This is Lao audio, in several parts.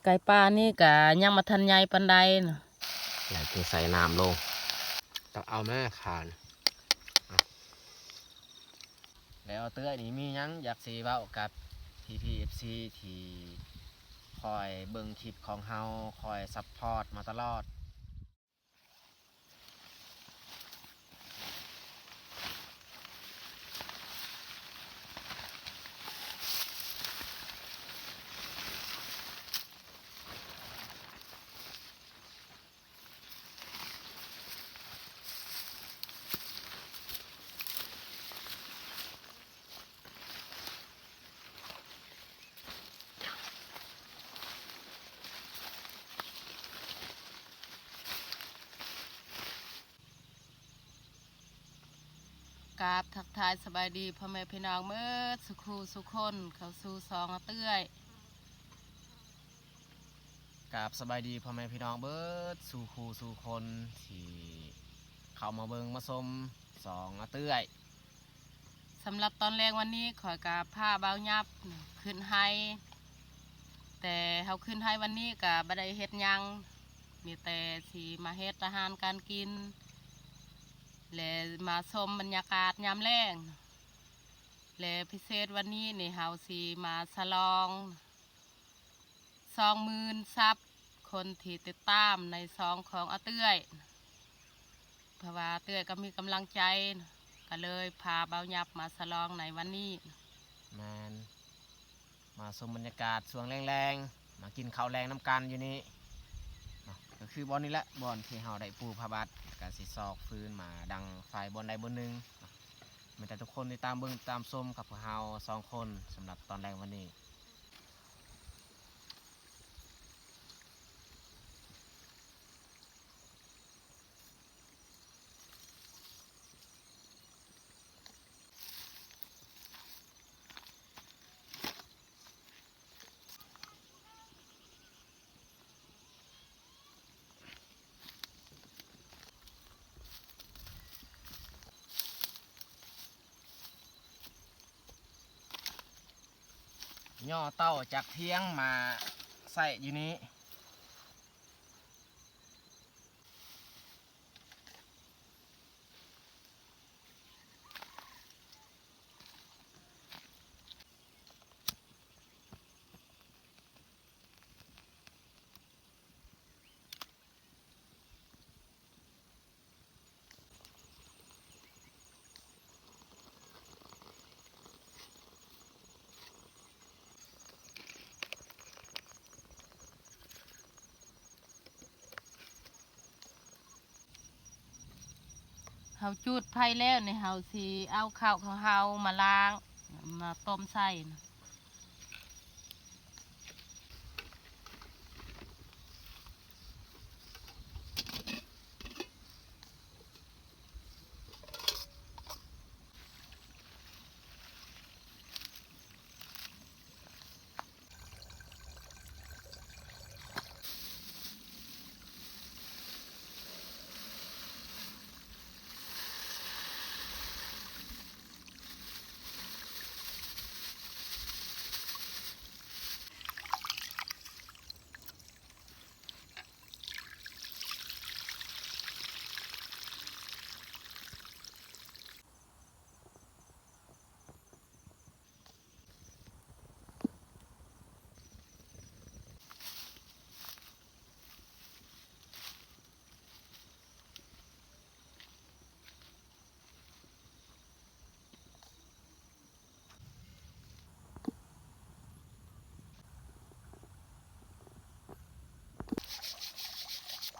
ໄກ່ປ່ານີ້ກະຍັງບໍ່ທັນໃຫຍ່ປານໃດນະ ແລ້ວຈຶ່ງໃສ່ນ້ຳລົງ. ຕັກເອົາແມ່ຂານ. ເອົາ ແລ້ວເອື້ອຍນີ້ມີຫຍັງຢາກຊິເວົ້າກັບພີ່ໆ ເອັຟຊີ ທີ່ຄອຍເບິ່ງຄລິບຂອງເຮົາ, ຄອຍຊັບພອດມາຕະຫຼອດ? ກາບທັກທາຍສະບາຍດີພໍ່ແມ່ພີ່ນ້ອງເໝິດສູ່ຄູ່ສູ່ຄົນ ເຂົ້າສູ່ຊ່ອງອາເອື້ອຍ. ກາບສະບາຍດີພໍ່ແມ່ພີ່ນ້ອງເບີດສູ່ຄູ່ສູ່ຄົນ ທີ່ເຂົ້າມາເບິ່ງມາຊົມຊ່ອງອາເອື້ອຍ. ສຳລັບຕອນແລງວັນນີ້ ຂ້ອຍກະພາບ່າວຫຍັບຂຶ້ນໄຮ່, ແຕ່ເຮົາຂຶ້ນໄຮ່ວັນນີ້ກະບໍ່ໄດ້ເຮັດຫຍັງ, ມີແຕ່ຊິມາເຮັດອາຫານການກິນ ແລະ ມາຊົມບັນຍາກາດຍາມແລງ, ແລະ ພິເສດວັນນີ້ນີ້ ເຮົາຊິມາສະຫຼອງ ສອງໝື່ນຊັບ ຄົນທີ່ຕິດຕາມໃນຊ່ອງຂອງອາເອື້ອຍ, ເພາະວ່າອາເອື້ອຍກໍມີກຳລັງໃຈ ກໍເລີຍພາບ່າວຫຍັບມາສະຫຼອງໃນວັນນີ້. ແມ່ນ ມາຊົມບັນຍາກາດຊ່ວງແລງໆ ມາກິນເຂົ້າແລງນຳກັນຢູ່ນີ້ເນາະ, ກໍຄືບ່ອນນີ້ແຫຼະ ບ່ອນທີ່ເຮົາໄດ້ປູຜ້າບັດ ກໍຊິຊອກຟືນມາດັງໄຟບ່ອນໃດບ່ອນໜຶ່ງເນາະ. ມີແຕ່ທຸກຄົນຕິດຕາມເບິ່ງຕິດຕາມຊົມກັບພວກເຮົາສອງຄົນ ສຳລັບຕອນແລງວັນນີ້. ຍໍເຕົ້າຈາກທຽງມາໃສ່ຢູ່ນີ້. ເຮົາຈູດໄຟແລ້ວນີ້ ເຮົາຊິເອົາເຂົ້າຂອງເຮົາມາລ້າງ ມາຕົ້ມໃສ່.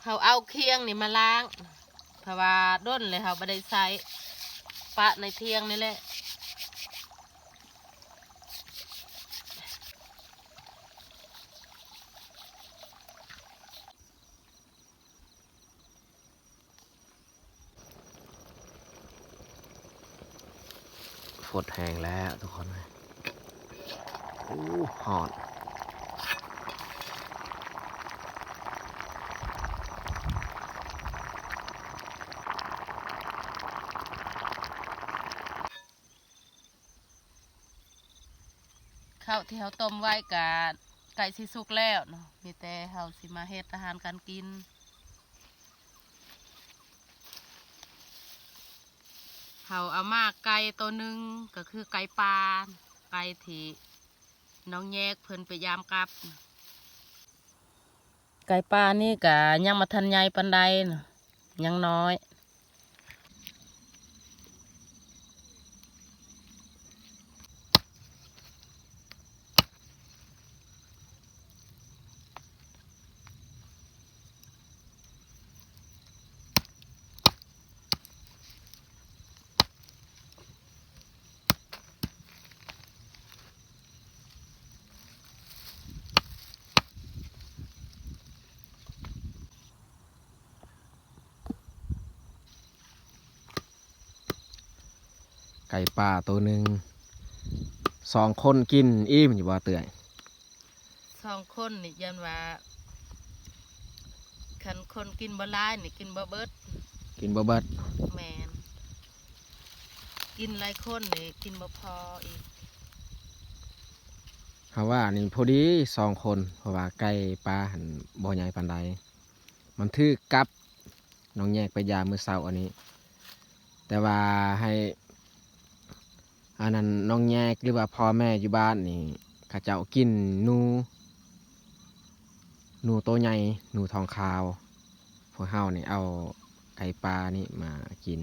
ເຮົາເອົາຄຽງນີ້ມາລ້າງ ເພາະວ່າດົນແລ້ວເຮົາບໍ່ໄດ້ໃຊ້ ປະໃນທຽງນີ້ແຫຼະ. ຟົດແຫ້ງແລ້ວທຸກຄົນເອີຍ. ໂອ້ ຮ້ອນ. ເຂົ້າທີ່ເຮົາຕົ້ມໄວ້ກະໃກ້ຊິສຸກແລ້ວເນາະ. ມີແຕ່ເຮົາຊິມາເຮັດອາຫານການກິນ. ເຮົາເອົາມາໄກ່ໂຕໜຶ່ງ ກໍຄືໄກ່ປ່າ ໄກ່ທີ່ນ້ອງແຍກເພິ່ນໄປຢາມກັບ. ໄກ່ປ່ານີ້ກະຍັງບໍ່ທັນໃຫຍ່ປານໃດນະ ຍັງນ້ອຍ. ໄກ່ປ່າໂຕໜຶ່ງ ສອງຄົນກິນອີ່ມຢູ່ບໍ່ເອື້ອຍ? ສອງຄົນນີ້ຢ້ານວ່າ ຄັນຄົນກິນບໍ່ຫຼາຍນີ້ກິນບໍ່ເບິດ. ກິນບໍ່ເບິດ? ແມ່ນ. ກິນຫຼາຍຄົນນີ້ກິນບໍ່ພໍອີກ. ເຮົາວ່ານີ້ພໍດີສອງຄົນ ເພາະວ່າໄກ່ປ່າຫັ້ນບໍ່ໃຫຍ່ປານໃດ. ມັນຖືກກັບ ນ້ອງແຍກໄປຢາມມື້ເຊົ້າອັນນີ້ ແຕ່ວ່າໃຫ້ ອັນນັ້ນ ນ້ອງແຍກ ຫຼືວ່າພໍ່ແມ່ຢູ່ບ້ານນີ້ ເຂົາເຈົ້າກິນໜູ ໜູໂຕໃຫຍ່ ໜູທອງຂາວ. ພວກເຮົານີ້ເອົາໄກ່ປ່ານີ້ມາກິນ.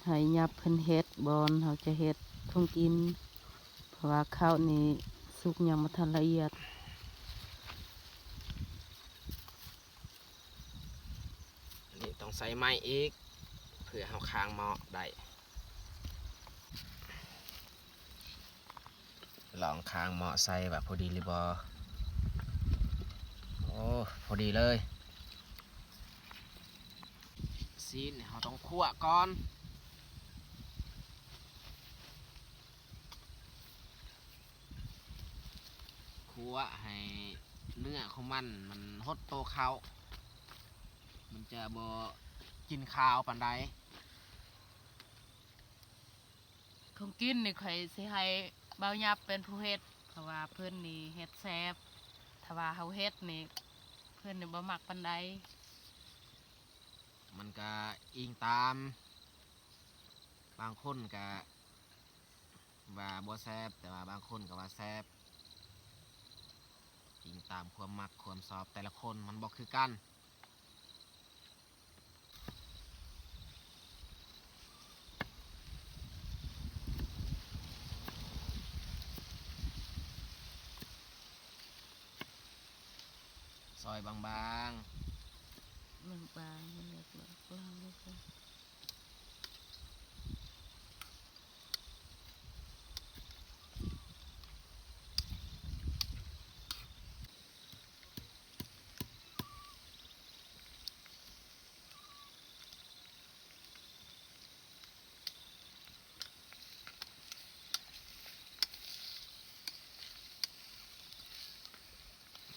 ໃຫ້ຫຍັບເພິ່ນເຮັດບ່ອນເຮົາຈະເຮັດຂອງກິນ ເພາະວ່າເຂົ້ານີ້ສຸກຍັງບໍ່ທັນລະອຽດ. ອັນນີ້ຕ້ອງໃສ່ໄມ້ອີກ ເພື່ອເຮົາຄາງໝໍ້ໄດ້. ລອງຄາງໝໍ້ໃສ່ວ່າພໍດີຫຼືບໍ່. ໂອ້ ພໍດີເລີຍ. ຊີ້ນເຮົາຕ້ອງຂົ້ວກ່ອນ. ຂົ້ວໃຫ້ເນື້ອຂອງມັນ ມັນຫົດໂຕເຂົ້າ ມັນຈະບໍ່ກິນຄາວປານໃດ. ຂອງກິນນີ້ຂ້ອຍຊິໃຫ້ບ່າວຫຍັບເປັນຜູ້ເຮັດ ເພາະວ່າເພິ່ນນີ້ເຮັດແຊບ. ຖ້າວ່າເຮົາເຮັດນີ້ ເພິ່ນນີ້ບໍ່ມັກປານໃດ. ມັນກະອີງຕາມ ບາງຄົນກະວ່າບໍ່ແຊບ ແຕ່ວ່າບາງຄົນກະວ່າແຊບ ອີງຕາມຄວາມມັກຄວາມຊອບແຕ່ລະຄົນ ມັນບໍ່ຄືກັນ. ຊອຍບາງໆ ບາງໆ ໃຫ້ເລັກນ້ອຍ.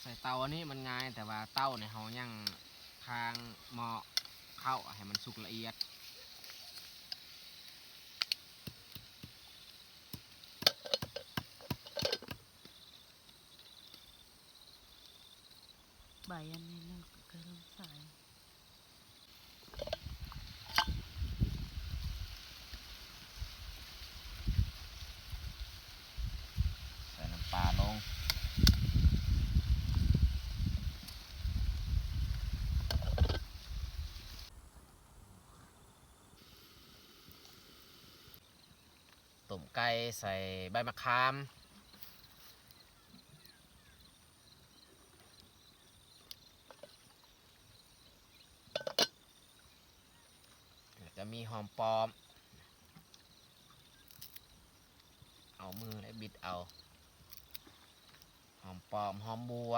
ໃສ່ເຕົາອັນນີ້ມັນງ່າຍ ແຕ່ວ່າເຕົານີ້ເຮົາຍັງຄາງໝໍ້ເຂົ້າໃຫ້ມັນສຸກລະອຽດ. ໃບອັນນີ້ເນາະ ກະລົງໃສ່ ໃສ່ນ້ຳປາລົງ. ຕົ້ມໄກ່ໃສ່ໃບມະຂາມ ແລ້ວກະມີຫອມປ້ອມ ເອົາມືແລະບິດເອົາ ຫອມປ້ອມ ຫອມບົ່ວ.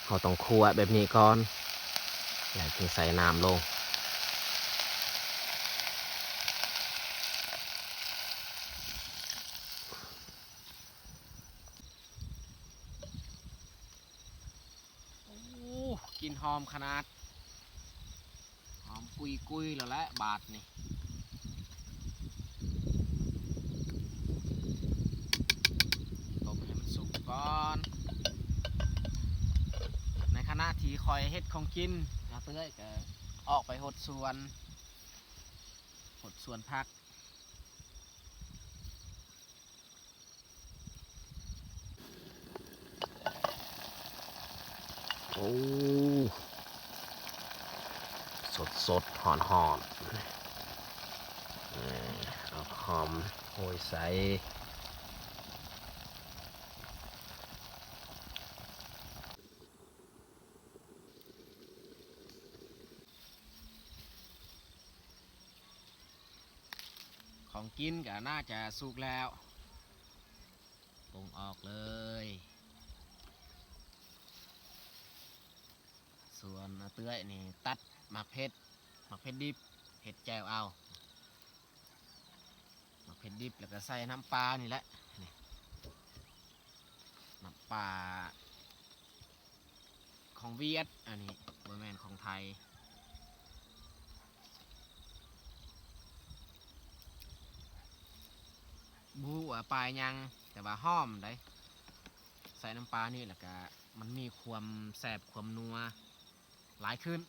ຄ ເຮົາຕ້ອງຂົ້ວແບບນີ້ກ່ອນ ແລ້ວຈຶ່ງໃສ່ນ້ຳລົງ. ໂອ້ ກິ່ນຫອມຂະໜາດ ຫອມກຸຍໆ ແລ້ວແຫຼະບາດນີ້. ຕົ້ມໃຫ້ມັນສຸກກ່ອນ. ໃນຂະນະທີ່ຂ້ອຍເຮັດຂອງກິນ ອາເຕ້ຍກໍອອກໄປຫົດສວນ ຫົດສວນຜັກ. ໂອ້ ສົດໆ ຮ້ອນໆ ເອີ ເອົາຫອມໂຮຍໃສ່. ຂອງກິນກໍໜ້າຈະສຸກແລ້ວ ປົງອອກເລີຍ. ສ່ວນອາເຕ້ຍນີ້ຕັດໝາກເຜັດ ໝາກເຜັດດິບ ເຮັດແຈ່ວເອົາ ໝາກເຜັດດິບ ແລ້ວກໍໃສ່ນ້ຳປານີ້ແຫຼະ ນີ້ ນ້ຳປາ ຂອງຫວຽດ ອັນນີ້ບໍ່ແມ່ນຂອງໄທ. ບໍ່ຮູ້ວ່າປາຫຍັງ ແຕ່ວ່າຫອມໃດ໋. ໃສ່ນ້ຳປານີ້ແລ້ວກະມັນມີຄວາມແຊບຄວາມນົວຫຼາຍຂຶ້ນ.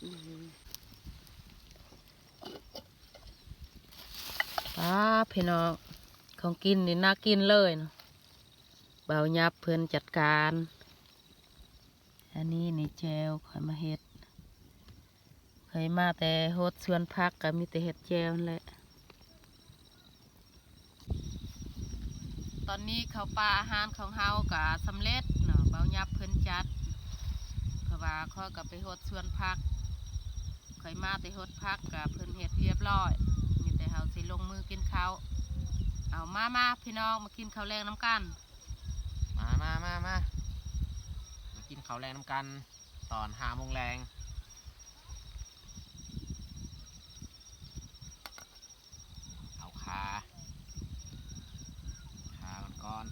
ອືມ ປ້າ ພີ່ນ້ອງ ຂອງກິນນີ້ໜ້າກິນເລີຍນະ ບ່າວຫຍັບເພິ່ນຈັດການ. ອັນນີ້ນີ້ແຈ່ວຂ້ອຍມາເຮັດ ຂ້ອຍມາແຕ່ຫົດສວນຜັກ ກໍມີແຕ່ເຮັດແຈ່ວຫັ້ນແຫຼະ. ຕອນນີ້ເຂົ້າປ່າອາຫານຂອງເຮົາກໍສຳເລັດເນາະ ບ່າວຫຍັບເພິ່ນຈັດ ເພາະວ່າຂ້ອຍກໍໄປຫົດສວນຜັກ ຂ້ອຍມາແຕ່ຫົດຜັກກໍເພິ່ນເຮັດຮຽບຮ້ອຍ ມີແຕ່ເຮົາຊິລົງມືກິນເຂົ້າ. ເອົາ ມາ ມາ ພີ່ນ້ອງ ມາກິນເຂົ້າແລງນຳກັນ. ມາ ມາ ມາ ມາ ມາກິນເຂົ້າແລງນຳກັນ ຕອນຫ້າໂມງແລງ. ເອົາຂາ ຂາມັນກ່ອນ.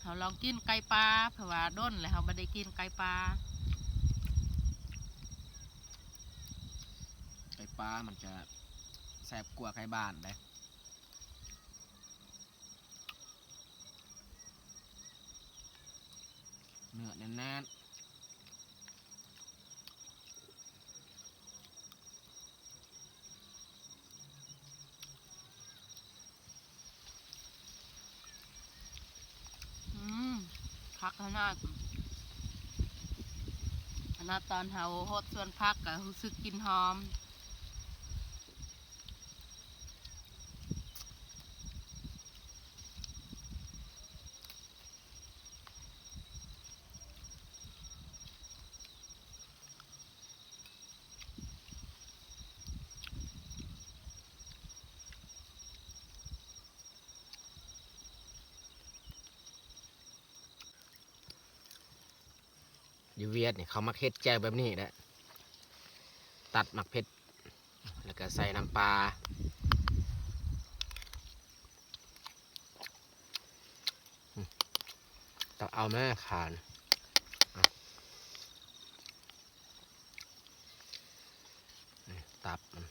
ເຮົາລອງກິນໄກ່ປ່າ ເພາະວ່າດົນແລ້ວເຮົາບໍ່ໄດ້ກິນໄກ່ປ່າ. ໄກ່ປ່າມັນຈະແຊບກວ່າໄກ່ບ້ານເດ້. ເນື້ອແໜ້ນໆ. ອືມ ຄັກຂະໜາດ ຂະໜາດຕອນເຮົາຫົດສວນຜັກກໍຮູ້ສຶກກິ່ນຫອມ. ຢູ່ຫວຽດນີ້ເຂົາມັກເຮັດແຈ່ວແບບນີ້ແຫຼະ ຕັດໝາກເຜັດ ແລ້ວກໍໃສ່ນ້ຳປາ. ຕັກເອົາແມ້ຂານ ນີ້ ຕັບມັນ.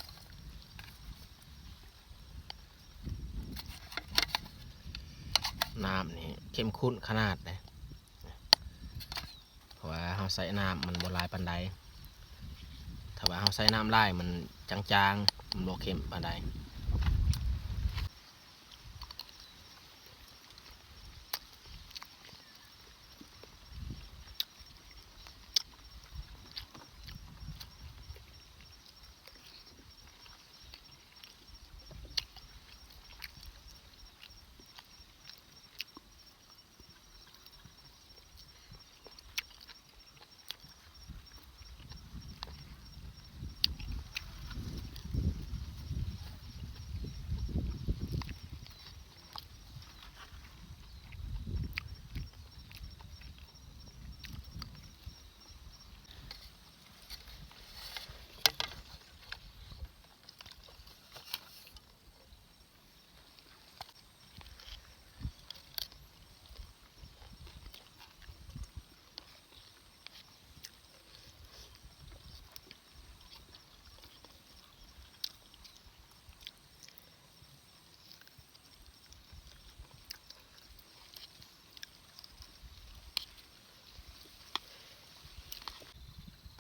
ເ ນ້ຳນີ້ເຂັ້ມຂຸ້ນຂະໜາດເດ້ ເພາະວ່າເຮົາໃສ່ນ້ຳມັນບໍ່ຫຼາຍປານໃດ. ຖ້າວ່າເຮົາໃສ່ນ້ຳຫຼາຍມັນຈາງໆ ມັນບໍ່ເຂັ້ມປານໃດ.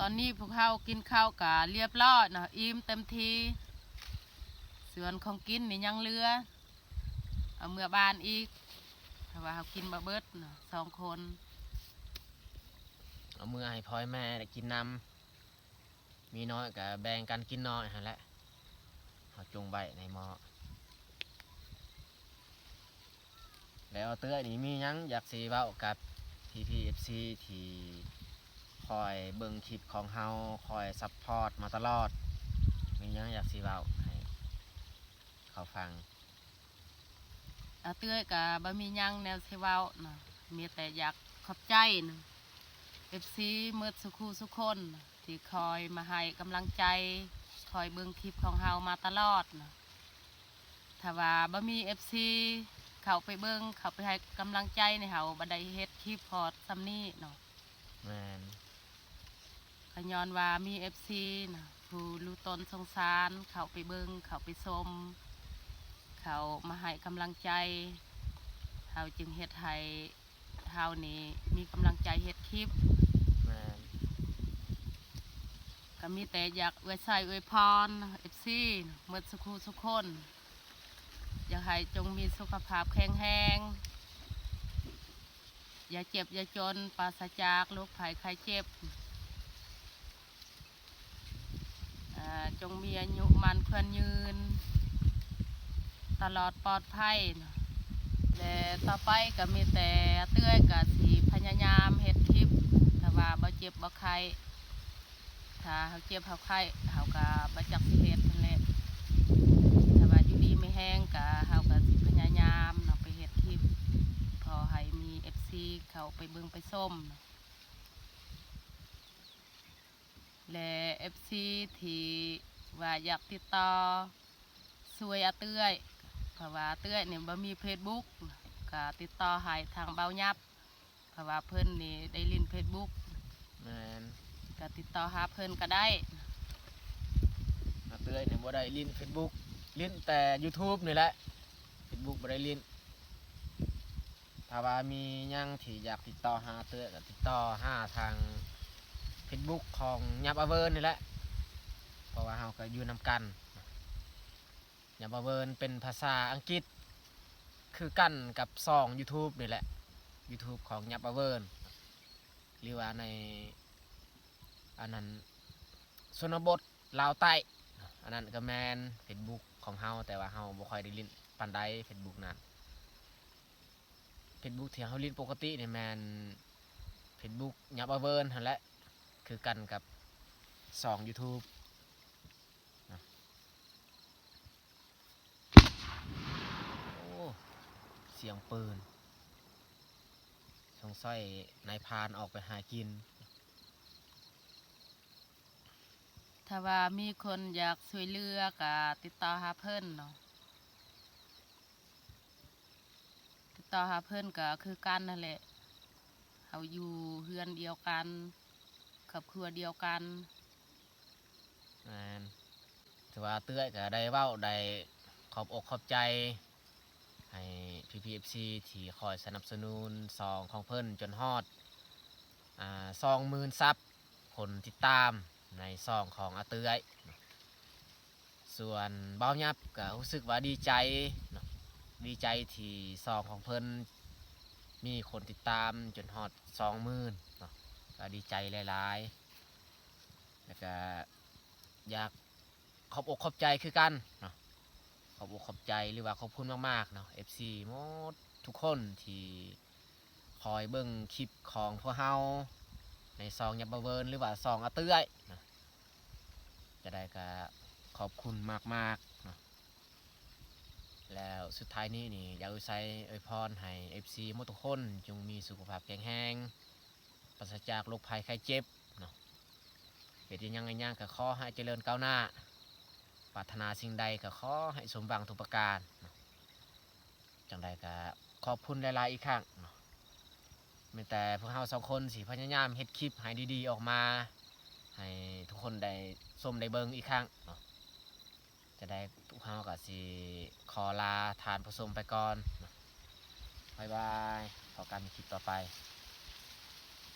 ຕອນນີ້ພວກເຮົາກິນເຂົ້າກະລຽບລ້ອຍເນາະ ອີ່ມເຕັມທີ່. ສ່ວນຂອງກິນນີ້ຍັງເຫຼືອ ເອົາເມືອບ້ານອີກ ເພາະວ່າເຮົາກິນບໍ່ເບິດເນາະ ສອງຄົນ. ເອົາເມືອໃຫ້ພໍ່ໃຫ້ແມ່ໄດ້ກິນນຳ. ມີນ້ອຍກະແບ່ງກັນກິນນ້ອຍຫັ້ນແຫຼະ ເຮົາຈົ່ງໄວ້ໃນໝໍ້. ແລ້ວເອື້ອຍນີ້ມີຫຍັງຢາກຊິເວົ້າກັບພີ່ໆ ເອັຟຊີ ທີ່ຄອຍເບິ່ງຄລິບຂອງເຮົາ ຄອຍຊັບພອດມາຕະຫຼອດ ມີຫຍັງຢາກຊິເວົ້າໃຫ້ເຂົາຟັງ? ອາເອື້ອຍກະບໍ່ມີຫຍັງແນວຊິເວົ້ານະ ມີແຕ່ຢາກຂອບໃຈນະ ເອັຟຊີ ໝົດສູ່ຄູ່ສູ່ຄົນນະ ທີ່ຄອຍມາໃຫ້ກຳລັງໃຈ ຄອຍເບິ່ງຄລິບຂອງເຮົາມາຕະຫຼອດນະ. ຖ້າວ່າບໍ່ມີເອັຟຊີເຂົ້າໄປເບິ່ງ ເຂົ້າໄປໃຫ້ກຳລັງໃຈໃນເຮົາ ບໍ່ໄດ້ເຮັດຄລິບຮອດສ່ຳນີ້ເນາະ. ແມ່ນ. ກໍຍ້ອນວ່າມີເອັຟຊີນະ ຜູ້ຮູ້ຕົນສົງສານ ເຂົ້າໄປເບິ່ງ ເຂົ້າໄປຊົມ ເຂົ້າມາໃຫ້ກຳລັງໃຈ ເຮົາຈຶ່ງເຮັດໃຫ້ເຮົານີ້ມີກຳລັງໃຈເຮັດຄລິບ. ແມ່ນ. ກໍມີແຕ່ຢາກອວຍໄຊອວຍພອນເອັຟຊີໝົດສູ່ຄູ່ສູ່ຄົນ ຢາກໃຫ້ຈົ່ງມີສຸຂະພາບແຂງແຮງ ຢ່າເຈັບຢ່າຈົນ ປາສະຈາກໂລກໄພໄຂ້ເຈັບ ອາ ຈົ່ງມີອາຍຸໝັ້ນຂວັນຍືນ ຕະຫຼອດປອດໄພເນາະ ແລະ ຕໍ່ໄປກໍມີແຕ່ເອື້ອຍກໍຊິພະຍາຍາມເຮັດຄລິບ ຖ້າວ່າບໍ່ເຈັບບໍ່ໄຂ້. ຖ້າເຮົາເຈັບເຮົາໄຂ້ ເຮົາກໍບໍ່ຈັກຊິເຮັດຫັ້ນແຫຼະ ຖ້າວ່າຢູ່ດີມີແຮງກໍ ເຮົາກໍຊິພະຍາຍາມເນາະ ໄປເຮັດຄລິບ ພໍໃຫ້ມີເອັຟຊີເຂົ້າໄປເບິ່ງໄປຊົມ ແລະ ເອັຟຊີທີ່ວ່າຢາກຕິດຕໍ່ຊ່ວຍອາເອື້ອຍ ເພາະວ່າອາເອື້ອຍນີ້ບໍ່ມີເຟສບຸກ ກໍຕິດຕໍ່ໃຫ້ທາງເບົາຫຍັບ ເພາະວ່າເພິ່ນນີ້ໄດ້ຫຼິ້ນເຟສບຸກ. ແມ່ນ. ກໍຕິດຕໍ່ຫາເພິ່ນກໍໄດ້. ອາເອື້ອຍນີ້ບໍ່ໄດ້ຫຼິ້ນເຟສບຸກ ຫຼິ້ນແຕ່ຢູທູບນີ້ແຫຼະ ເຟສບຸກບໍ່ໄດ້ຫຼິ້ນ. ຖ້າວ່າມີຫຍັງທີ່ຢາກຕິດຕໍ່ຫາເອື້ອຍ ກໍຕິດຕໍ່ຫາທາງເຟສບຸກຂອງຫຍັບອາເວີນນີ້ແຫຼະ ເພາະວ່າເຮົາກໍຢູ່ນຳກັນ. ຫຍັບອາເວີນເປັນພາສາອັງກິດ ຄືກັນກັບຊ່ອງຢູທູບນີ້ແຫຼະ ຢູທູບຂອງຫຍັບອາເວີນ ຫຼືວ່າໃນ ອັນນັ້ນ ຊົນນະບົດລາວໃຕ້ ອັນນັ້ນກໍແມ່ນເຟສບຸກຂອງເຮົາ ແຕ່ວ່າເຮົາບໍ່ຄ່ອຍໄດ້ຫຼິ້ນປານໃດເຟສບຸກນັ້ນ. ເຟສບຸກທີ່ເຮົາຫຼິ້ນປົກກະຕິນີ້ແມ່ນເຟສບຸກຫຍັບອາເວີນຫັ້ນແຫຼະ ຄືກັນກັບຊ່ອງຢູທູບ. ໂອ້ ສຽງປືນ ສົງໄສນາຍພານອອກໄປຫາກິນ. ຖ້າວ່າມີຄົນຢາກຊ່ວຍເຫຼືອກໍຕິດຕໍ່ຫາເພິ່ນເນາະ ຕິດຕໍ່ຫາເພິ່ນກໍຄືກັນຫັ້ນແຫຼະ ເຮົາຢູ່ເຮືອນດຽວກັນ ຄອບຄົວດຽວກັນ. ແມ່ນ. ຖືວ່າເອື້ອຍກໍໄດ້ເວົ້າໄດ້ຂອບອົກຂອບໃຈໃຫ້ ພີ່ໆ ເອັຟຊີ ທີ່ຄອຍສະໜັບສະໜູນຊ່ອງຂອງເພິ່ນຈົນຮອດ ອ່າ ສອງໝື່ນຊັບ ຄົນຕິດຕາມໃນຊ່ອງຂອງອາເຕື້ອຍ. ສ່ວນບ່າວຫຍັບກໍຮູ້ສຶກວ່າດີໃຈເນາະ ດີໃຈທີ່ຊ່ອງຂອງເພິ່ນມີຄົນຕິດຕາມຈົນຮອດສອງໝື່ນເນາະ ກໍດີໃຈຫຼາຍໆ ແລ້ວກໍຢາກຂອບອົກຂອບໃຈຄືກັນເນາະ ຂອບອົກຂອບໃຈ ຫຼືວ່າຂອບຄຸນມາກໆເນາະ ເອັຟຊີ ໝົດທຸກຄົນທີ່ ຄອຍເບິ່ງຄລິບຂອງພວກເຮົາໃນຊ່ອງຫຍັບມາເວີນ ຫຼືວ່າຊ່ອງອາເຕື້ອຍເນາະ ຈະໄດ້ກະຂອບຄຸນມາກໆເນາະ. ແລ້ວສຸດທ້າຍນີ້ນີ້ ຢາກອວຍໄຊອວຍພອນໃຫ້ເອັຟຊີໝົດທຸກຄົນ ຈົ່ງມີສຸຂະພາບແຂງແຮງ ປາສະຈາກໂລກໄພໄຂ້ເຈັບເນາະ ເຮັດອີ່ຫຍັງອີ່ຫຍັງກໍຂໍໃຫ້ຈະເລີນກ້າວໜ້າ ປາດຖະໜາສິ່ງໃດກໍຂໍໃຫ້ສົມຫວັງທຸກປະການເນາະ. ຈັ່ງໃດກໍຂອບຄຸນຫຼາຍໆອີກຄັ້ງເນາະ ມີແຕ່ພວກເຮົາສອງຄົນຊິພະຍາຍາມເຮັດຄລິບໃຫ້ດີໆອອກມາ ໃຫ້ທຸກຄົນໄດ້ຊົມໄດ້ເບິ່ງອີກຄັ້ງເນາະ. ຈັ່ງໃດພວກເຮົາກໍຊິຂໍລາທ່ານຜູ້ຊົມໄປກ່ອນເນາະ ບາຍບາຍ ພໍ້ກັນໃນຄລິບຕໍ່ໄປ.